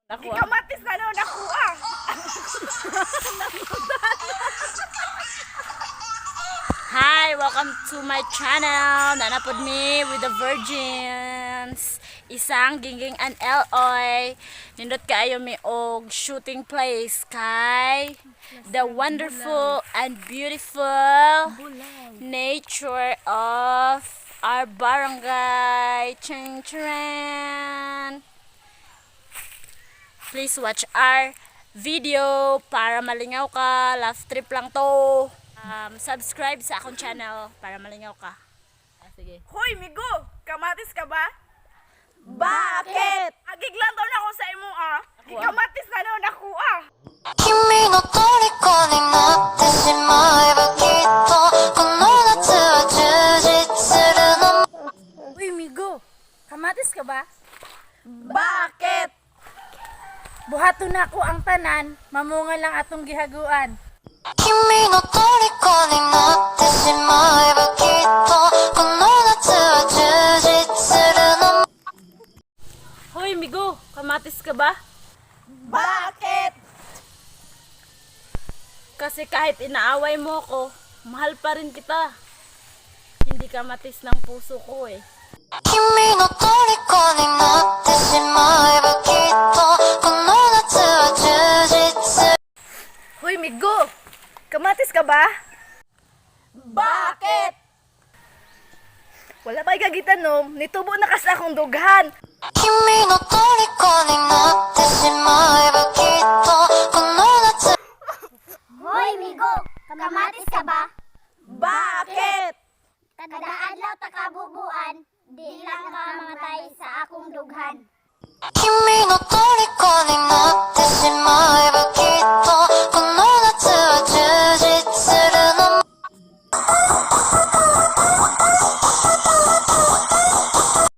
Nakuha. Kamatis na no, nakuha. Hi, welcome to my channel. Nanapod me with the virgins. Isang gingging an Eloy. Nindot kaayo mi og shooting place kay the wonderful and beautiful nature of our barangay. Ching ching. Please watch our video para malingaw ka. Laugh trip lang to. Subscribe sa akong channel para malingaw ka. Sige. Hoy, Migo, kamatis ka ba? Bakit? Agiglan daw na ako sa imo ah. Kamatis na no, nakuha. 君の虜になってしまえばきっとこの夏は充実するの Uy, Migo, kamatis ka ba? Bakit? Buhaton na ako ang tanan, mamunga lang atong gihaguan. 君の虜になってしまえばきっとこの夏は充実するの Hoy, Migo, kamatis ka ba? Bakit? Kasi kahit inaaway mo ko, mahal pa rin kita. Hindi kamatis ng puso ko eh. 君の虜になってしまえばきっとこの夏は充実する Hoy, Migo, kamatis ka ba? Bakit? Wala pa'y kagitanom, nitubo na kas akong dughan. 君の虜になって